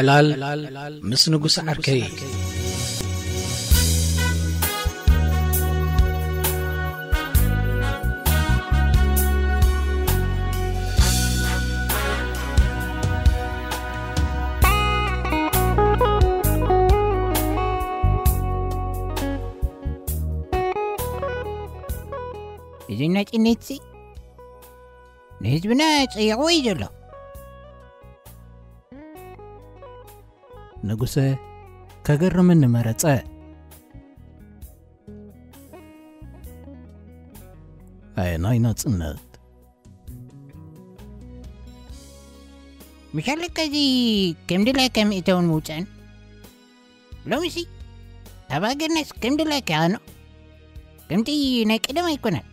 ዕላል ምስ ንጉስ ዓርከይ። እዚ ናጽነትሲ ንህዝብና ጸይቑዎ እዩ ዘሎ። ንጉሰ ከገርመኒ መረጸ። ኣየናይ ናጽነት? ምሻለካ እዚ ከም ድላይካ ምእታውን ምውጻእን? ሎምሲ ኣብ ሃገርናስ ከም ድላይካ ያኖ ከምቲ ናይ ቀደም ኣይኮነን።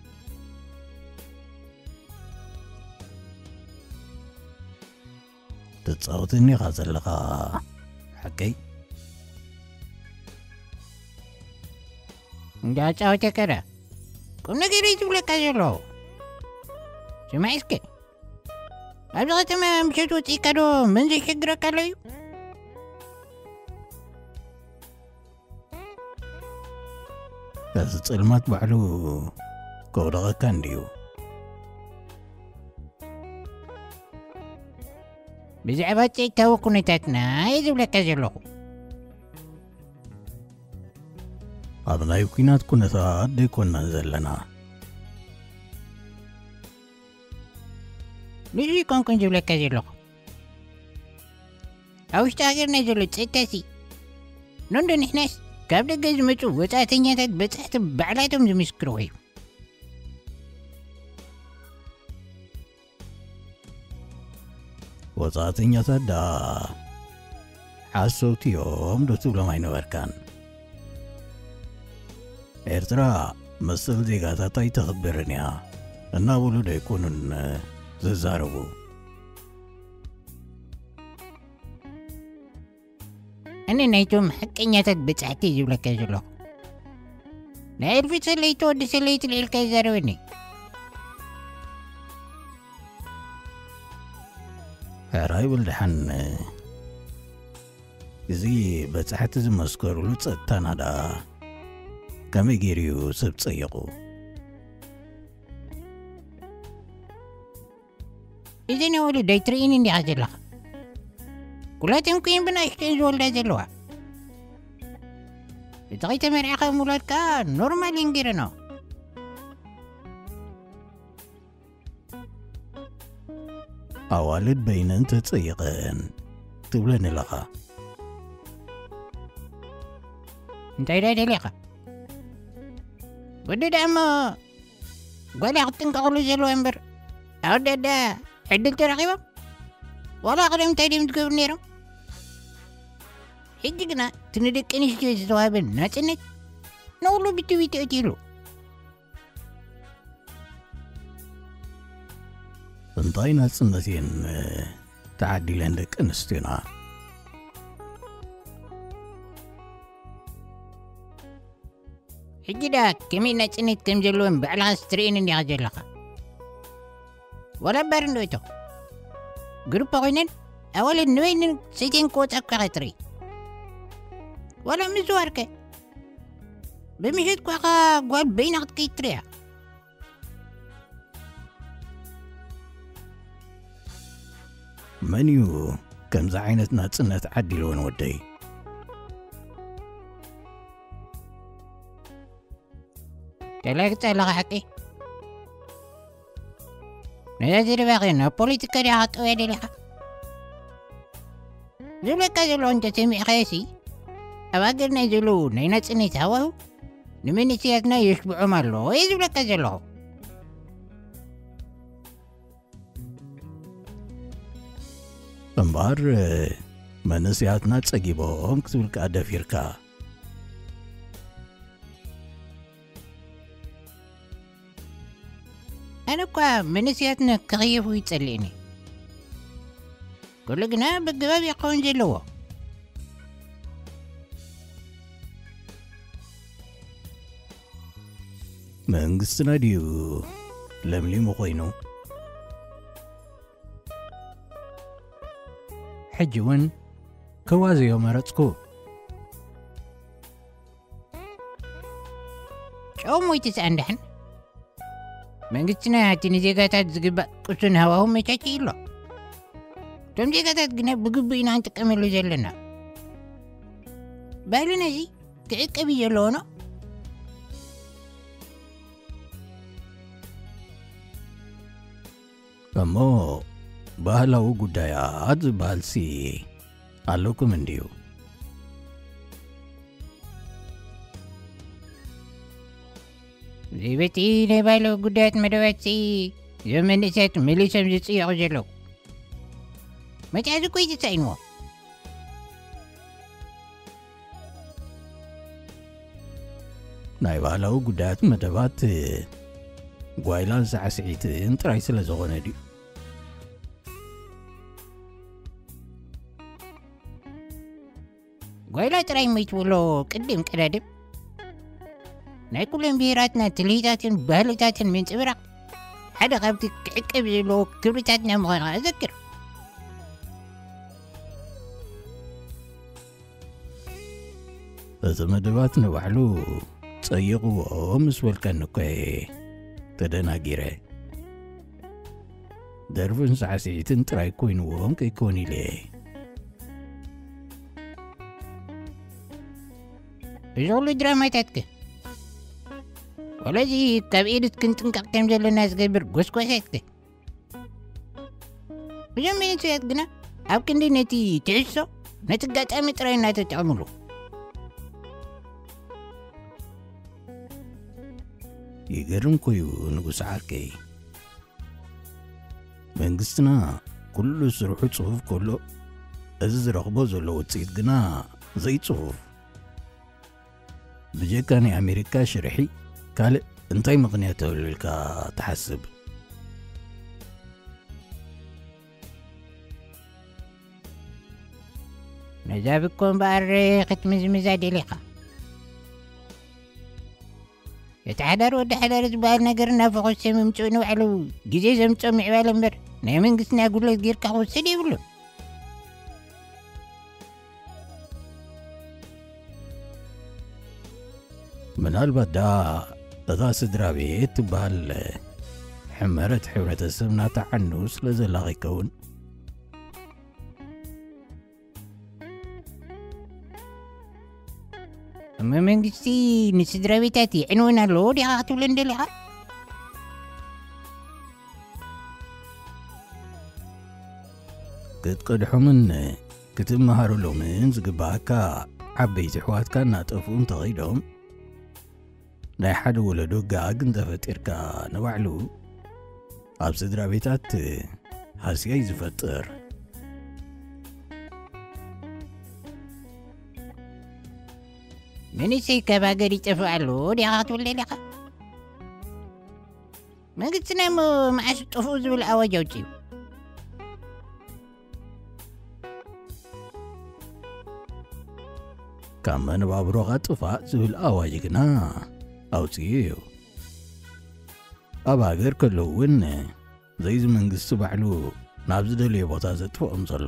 ትጻወተኒ ኢኻ ዘለኻ ሓቀይ? እንዳጻወተካ ዳ ቁም ነገር እዩ ዝብለካ ዘለኹ። ስማዕ እስከ፣ ኣብዚ ከተማ ምሸት ወጺእካ ዶ መን ዘሸግረካ ኣሎ እዩ? እዚ ጸልማት ባዕሉ ከውደቐካ እንድዩ። ብዛዕባ ጸጥታዊ ኩነታትና እየ ዝብለካ ዘለኹ። ኣብ ናይ ኲናት ኩነታት ደይኮንና ዘለና። ንሱ ይኮንኩን ዝብለካ ዘለኹ። ኣብ ውሽጢ ሃገርና ዘሎ ጸጥታሲ፣ ኖንዶ ንሕናስ ካብ ደገ ዝመጹ ወጻእተኛታት በጻሕቲ ባዕላቶም ዝምስክርዎ እዩ። ወጻእተኛታት ደኣ ሓሰውቲ እዮም ዶ ትብሎም ኣይነበርካን? ኤርትራ መሰል ዜጋታት ኣይተኽብርን እያ እናበሉ ዶ ኣይኮኑን ዝዛረቡ? እኔ ናይቶም ሓቀኛታት በጻሕቲ ዝብለካ ዘለኹ። ናይ ኤልፊ ሰለይቲ ወዲ ሰለይቲ ልዒልካ ይዛረበኒ። ሕራይ በል ደሓን። እዚ በጻሕቲ ዝመስከሩሉ ጸጥታና ደኣ ከመይ ገይሩ እዩ ሰብ ጸይቑ? እዘን ኣዋልድ ኣይትርእይን እንዲኻ ዘለኻ? ኩላተን ኩየን ብናእሽተን ዝወልዳ ዘለዋ። እቲ ከይተመርዓኻ ምውላድካ ኖርማል እየን ገይረንኦ። ኣዋልድ በይነን ተጸይቐን ትብለኒ ኣለኻ። እንታይ ደኣ ደሊኻ? ወዲ ደኣ እሞ ጓል እያ ክትጥንቀቐሉ ዘለዋ እምበር፣ ኣወዳት ደኣ ዕድል ተረኺቦም ዋላ ቀደም እንታይ ድዮም ዝገብሩ ነይሮም? ሕጂ ግና እቲ ንደቂ ኣንስትዮ ዝተዋህበ ናጽነት ንኹሉ ብትቢት የእትዩሉ። እንታይ ናጽነት እየን ተዓዲለን ደቂ ኣንስትዮና? ሕጂ ደኣ ከመይ ናጽነት ከም ዘለወን ባዕልኻስ ትርእየን እንዲኻ ዘለኻ። ዋላ እምበር እንዶ እቶ ግሩፕ ኮይነን ኣዋልድ ንበይነን ሰይተን ክወጻ እኳ ኢኻ ትርኢ። ዋላ ምዝዋርከ ብምሸት ኳኻ ጓል በይና ክትከይድ ትርእያ። መን እዩ ከምዚ ዓይነት ናጽነት ዓዲልወን ወደይ? ደላይክ ጸለኻ ሓቂ ነዛ ዝርባኺ ናብ ፖለቲካ ዲኻ ክትጠውያ ደሊኻ? ዝብለካ ዘለኹ እንተሰሚዕካዮሲ፣ ኣብ ሃገርና ዘለዉ ናይ ናጽነት ሃዋሁ ንመንእሰያትና የሽብዖም ኣሎ እየ ዝብለካ ዘለኹ። እምበኣር መንእሰያትና ጸጊቦም ክትብል ከኣ ደፊርካ። ኣነ እኳ መንእሰያትና ክኽየፉ ይጸልእኒ። ኩሉ ግና ብግባብ ይኸውን ዘለዎ። መንግስትና ድዩ ለምሊሙ ኮይኑ? ሕጂ እውን ከዋዘዮ መረጽኩ። ጨው ሞይትስ ኣንዳሕን መንግስትና እቲ ንዜጋታት ዝግባእ ቅሱን ሃዋሁ መቻችእ ኣሎ። እቶም ዜጋታት ግና ብግቡእ ኢና ክንጥቀመሉ ዘለና። ባህልና እዚ ክዕቀብ እዩ ዘለዎ ነው። እሞ ባህላዊ ጉዳያት ዝበሃልሲ ኣለኩም እንድዩ? ዘይበቲ ናይ ባህላዊ ጉዳያት መደባትሲ እዞም መንእሰያት መሊሶም ዝጽየቑ ዘለዉ። መትሓዚ እኮ እዩ ተሳኢንዎ። ናይ ባህላዊ ጉዳያት መደባት ጓይላን ሳዕስዒትን ጥራይ ስለ ዝኾነ ድዩ? ጓይላ ጥራይ ሞይትብሎ ቅድም ቀዳድም ናይ ኩለን ብሄራትና ትልሂታትን ባህልታትን ምንጽብራቕ ሓደ ካብቲ ክዕቀብ ዘለዎ ክብርታትና ምዃኑ እዘክር። እቲ መደባት ንባዕሉ ጸይቕዎ ምስ በልካኒ እኮ እየ ተደናጊረ። ደርፍን ሳዕስዒትን ጥራይ ኮይንዎም ከይኮን ኢለ። እዚ ኩሉ ድራማታትከ? ወለዚ ካብ ኤድስ ክንጥንቀቕ ከም ዘለና ዝገብር ጎስጓሳትከ? እዞም መንእሰያት ግና ኣብ ክንዲ ነቲ ትሕዝቶ፣ ነቲ ኣጋጣሚ ጥራይ እናተጠቐምሉ። ይገርም ኮዩ ንጉስ ዓርከይ። መንግስትና ኩሉ ስርሑ ጽፉፍ ከሎ፣ እዚ ዝረኽቦ ዘሎ ውጽኢት ግና ዘይጽፉፍ። ብጀካ ናይ ኣሜሪካ ሽርሒ ካልእ እንታይ ምኽንያት ኣሎ ኢልካ ትሓስብ? ነዛ ብኮ እምበኣር ክትምዝምዛ ደሊኻ። እቲ ሓዳር ወዲ ሓዳር ዝበሃል ነገር እናፈኾሰ ምምፅኡ ንባዕሉ ግዜ ዘምፅኦ ምዕባለ እምበር ናይ መንግስትና ጉድለት ጌርካ ክወሰድ የብሉን። ምናልባት ደኣ እታ ስድራ ቤት ትበሃል ሕመረት ሕብረተሰብና ተዓኑ ስለ ዘላ ከይከውን። እመ መንግስቲ ንስድራ ቤታት ይዕንወን ኣለዎ ዲኻ ክትብለን ደሊኻ? ክትቀድሖምን ክትመሃረሎምን ዝግባኣካ ዓበይቲ ኣሕዋትካ እናጠፍኡ እንተኸይዶም፣ ናይ ሓደ ወለዶ ጋግ እንተፈጢርካ ንባዕሉ ኣብ ስድራ ቤታት ሃስያ እዩ ዝፈጥር። መንእሰይ ካብ ሃገር ይጠፍእ ኣሎ ዲኻ ክትብል ደሊኻ? መንግስትና እሞ መዓስ ጥፍኡ ዝብል ኣዋጅ ኣውፅዩ? ካብ መነባብሮኻ ጥፋእ ዝብል ኣዋጅ ግና ኣውፅዩ እዩ። ኣብ ሃገር ከለዉ እውን ዘይዚ መንግስቲ ባዕሉ ናብ ዝደለዮ ቦታ ዘጥፍኦም ዘሎ።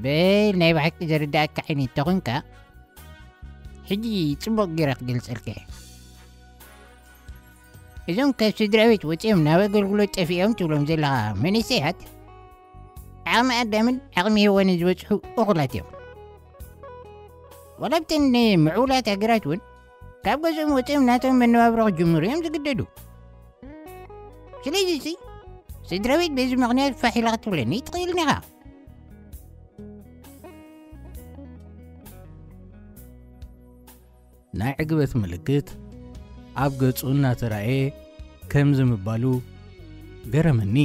በል ናይ ብሓቂ ዘርዳእካ ዓይነት ተኾንካ ሕጂ ጽቡቕ ገይረ ክገልጸልካ እየ። እዞም ካብ ስድራ ቤት ወጺኦም ናብ ኣገልግሎት ጠፊኦም ትብሎም ዘለኻ መንእሰያት ዓቕሚ ኣዳምን ዓቕሚ ሄዋንን ዝበጽሑ እኹላት እዮም። ዋላ ኣብተን ምዕቡላት ሃገራት እውን ካብ ገዝኦም ወጺኦም ናቶም መነባብሮ ክጅምሩ እዮም ዝግደዱ። ስለዚ እዚ ስድራ ቤት በዚ ምኽንያት ፋሕ ኢላ ክትብለኒ ትኽእልን ኢኻ። ናይ ዕግበት ምልክት ኣብ ገጹ እናተራእየ ከምዚ ምባሉ ገረመኒ።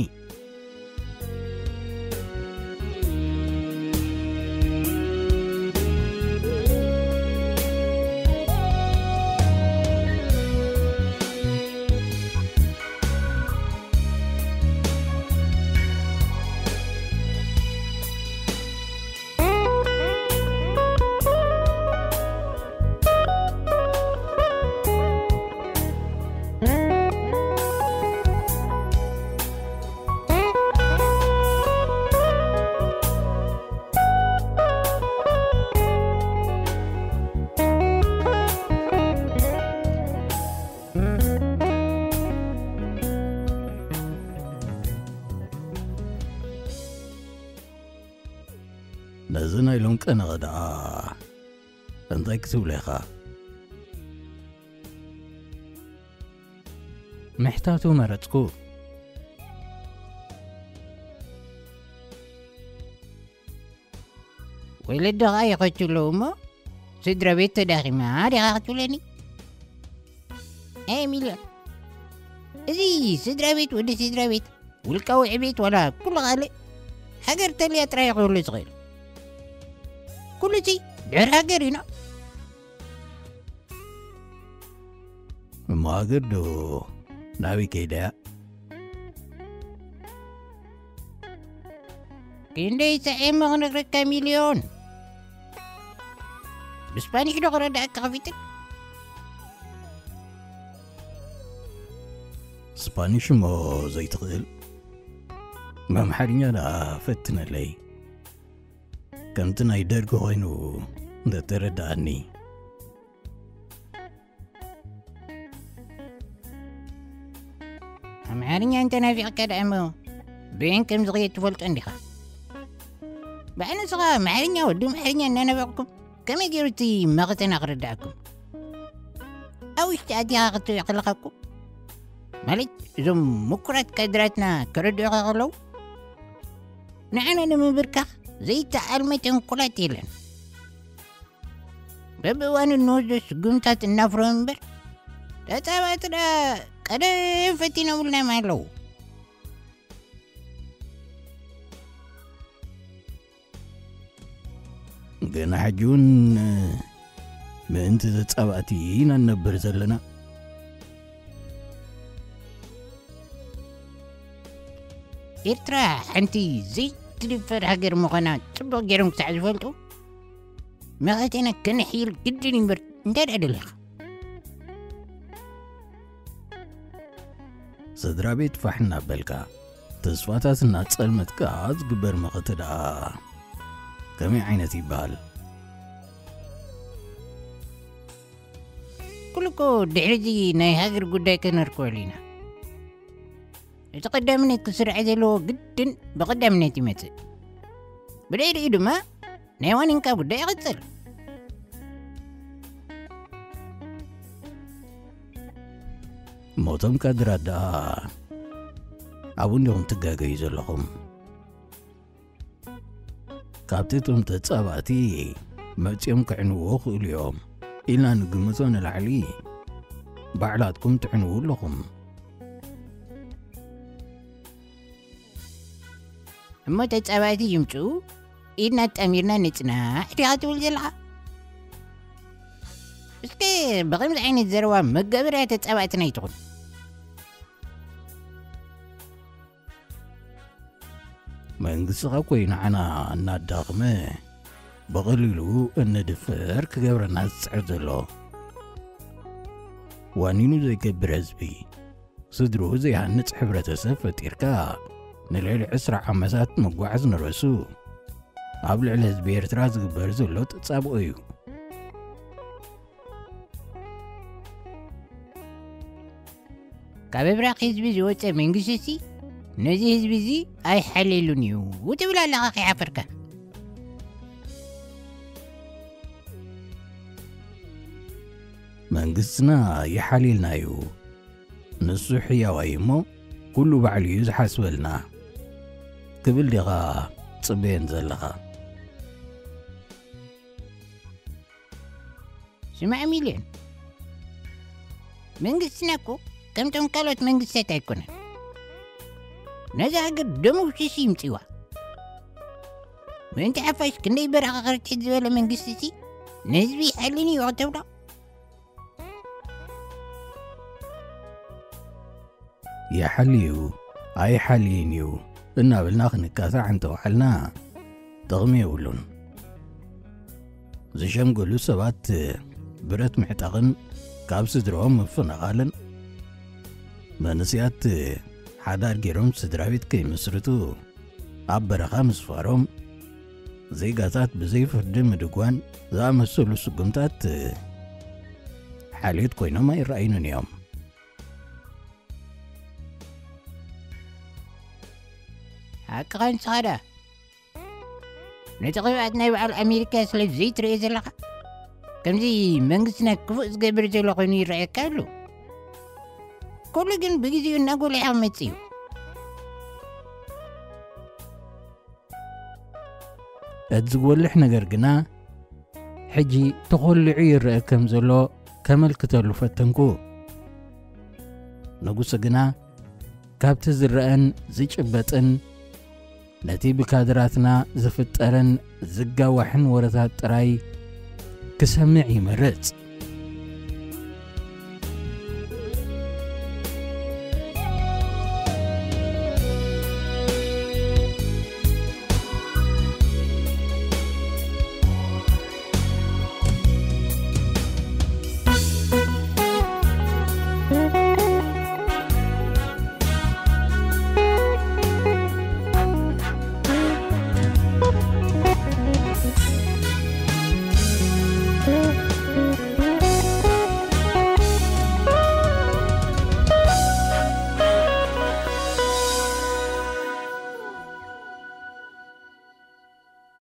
ነዚ ናይ ሎም ቀነቐ ደኣ እንታይ ክትብሎ ኢኻ? ምሕታቱ መረጽኩ። ወለዲ ኸኣ ይኸቹ ኣለዉ እሞ፣ ስድራ ቤት ተዳኺማ ዲኻ ክትብለኒ? ኣይ ሚልዮን፣ እዚ ስድራ ቤት ወዲ ስድራ ቤት፣ ውልቃዊ ዕቤት ዋላ ኩሉ ካልእ፣ ሃገር ተልያ ጥራይ ክህሉ ዝኽእል። ኩሉ እዚ ድሕሪ ሃገር ኢና። እሞ ሃገር ዶ ናበይ ከይዳ እያ? ክንደይ ሰዒመ ክነግረካ ሚልዮን። ብስፓኒሽ ዶ ክረዳእካ ከፊትን? ስፓኒሽ እሞ ዘይትኽእል? ብኣምሓርኛ ደኣ ፈትነለይ። ከምቲ ናይ ደርጊ ኮይኑ እንተተረዳኣኒ። ኣምሓርኛ እንተናፊቕካ ደኣ እሞ ብኤን ከም ዝኽየድ ትፈልጦ እንዲኻ? ባዕ ንስኻ ኣምሓርኛ ወዲ ኣምሓርኛ እናነበቕኩም ከመይ ገይሩ እቲ መኸተና ክርድኣኩም? ኣብ ውሽጢ ኣቲኻ ክትሪኦ ከለኻ እኮ፣ ማለት እዞም ምኩራት ካድራትና ከረድኡኻ ከለዉ፣ ንዓና ንምብርካኽ ዘይተኣልመ ተንኮላት የለን። በብእዋኑ እንወስዶ ስጉምታት እናፍረዮም እምበር፣ ተጻባእቲ ደኣ ቀደም ፈቲኖምልና ኣለዉ። ገና ሕጂ እውን ምእንቲ ተጻባእቲ ኢና ንነብር ዘለና። ኤርትራ ሓንቲ ዘይትድፈር ሃገር ምዃና ጽቡቕ ገይሮም ክሳዕ ዝፈልጡ፣ መኸተና ከነሕይል ግድን እዩ እምበር፣ እንታይ ደኣ ደሊኻ? ስድራ ቤት ፋሕ እናበልካ፣ ተስፋታት እናጸልመትካ ዝግበር መኸተ ደኣ ከመይ ዓይነት ይበሃል? ኩሉ እኮ ድሕሪ እዚ ናይ ሃገር ጉዳይ ከነርክበሉ ኢና። እቲ ቀዳምነት ክስራዕ ዘለዎ ግድን ብቐዳምነት ይመጽእ። ብድሕሪኡ ድማ ናይ ዋኒንካ ጉዳይ ይቕጽል። እሞ እቶም ካድራት ደኣ ኣብኡ እንዲኹም ትጋገዩ ዘለኹም። ካብቲ እቶም ተጻባእቲ መጺኦም ክዕንዎ ክእሉ እዮም ኢልና ንግምቶ ንላዕሊ ባዕላትኩም ትዕንዉ ኣለኹም። እሞ ተጻባእቲ ይምጽኡ፣ ኢድና ኣጣሚርና ንጽናሕ ዲኻ ትብል ዘለኻ? እስከ ብኸምዚ ዓይነት ዘረባ መጋበርያ ተጻባእትና ኣይትኹን። መንግስቲ ካብ ኮይኑ ንዓና እናዳኽመ ብቐሊሉ እንድፈር ክገብረና ዝጽዕር ዘሎ። ዋኒኑ ዘይገብር ህዝቢ፣ ስድርኡ ዘይሃንጽ ሕብረተሰብ ፈጢርካ ንልዕሊ ዕስራ ዓመታት ምጓዓዝ ንርእሱ ኣብ ልዕሊ ህዝቢ ኤርትራ ዝግበር ዘሎ ተጻብኦ እዩ። ካብ እብራኽ ህዝቢ ዝወጸ መንግስቲሲ ነዚ ህዝቢ እዚ ኣይሓልየሉን እዩ ትብል ኣለኻ ከይሓፈርካ። መንግስትና ይሓልየልና እዩ፣ ንሱ ሕያዋይ እሞ ኩሉ ባዕሉ እዩ ዝሓስበልና ክብል ዲኻ ጽበየን ዘለኻ? ስማዕ ሚልዮን፣ መንግስትና እኮ ከምቶም ካልኦት መንግስታት ኣይኮነን። ነዛ ሃገር ደም ውሽሽ ይምፅዋ። ምእንቲ ሓፋሽ ክንደይ በረኻ ክርትዕት ዝበለ መንግስቲ ሲ ንህዝቢ ይሓልን እዩ ተብሎ። ይሓልዩ ኣይሓልይን እዩ እናበልና ክንካታዕ እንተወዓልና ጥቕሚ የብሉን። ዝሸምገሉ ሰባት ብረት ምዕጣቕን ካብ ስድርኦም ምፍንቓልን፣ መንእሰያት ሓዳር ገይሮም ስድራ ቤት ከይምስርቱ ኣብ በረኻ ምስፋሮም፣ ዜጋታት ብዘይ ፍርዲ ምድጓን ዝኣመሰሉ ስጉምታት ሓልዮት ኮይኖም ኣይረኣዩንን እዮም። ሓቅኻ ንስኻ ደኣ ነቲ ቅብኣት ናይ በዓል ኣሜሪካ ስለ ዘይትርኢ ዘለኻ? ከምዚ መንግስትና ክፉእ ዝገብር ዘሎ ኮይኑ ይረኣየካ ኣሎ። ኩሉ ግን ብግዜኡ እናጎልሐ ክመጽእ እዩ። እቲ ዝጎልሕ ነገር ግና ሕጂ ተኾሊዑ ይረአ ከም ዘሎ ከመልክተሉ ፈተንኩ። ንጉሱ ግና ካብቲ ዝረአን ዝጭበጥን ነቲ ብካድራትና ዝፍጠርን ዝጋዋሕን ወረታት ጥራይ ክሰምዕ ይመርጽ።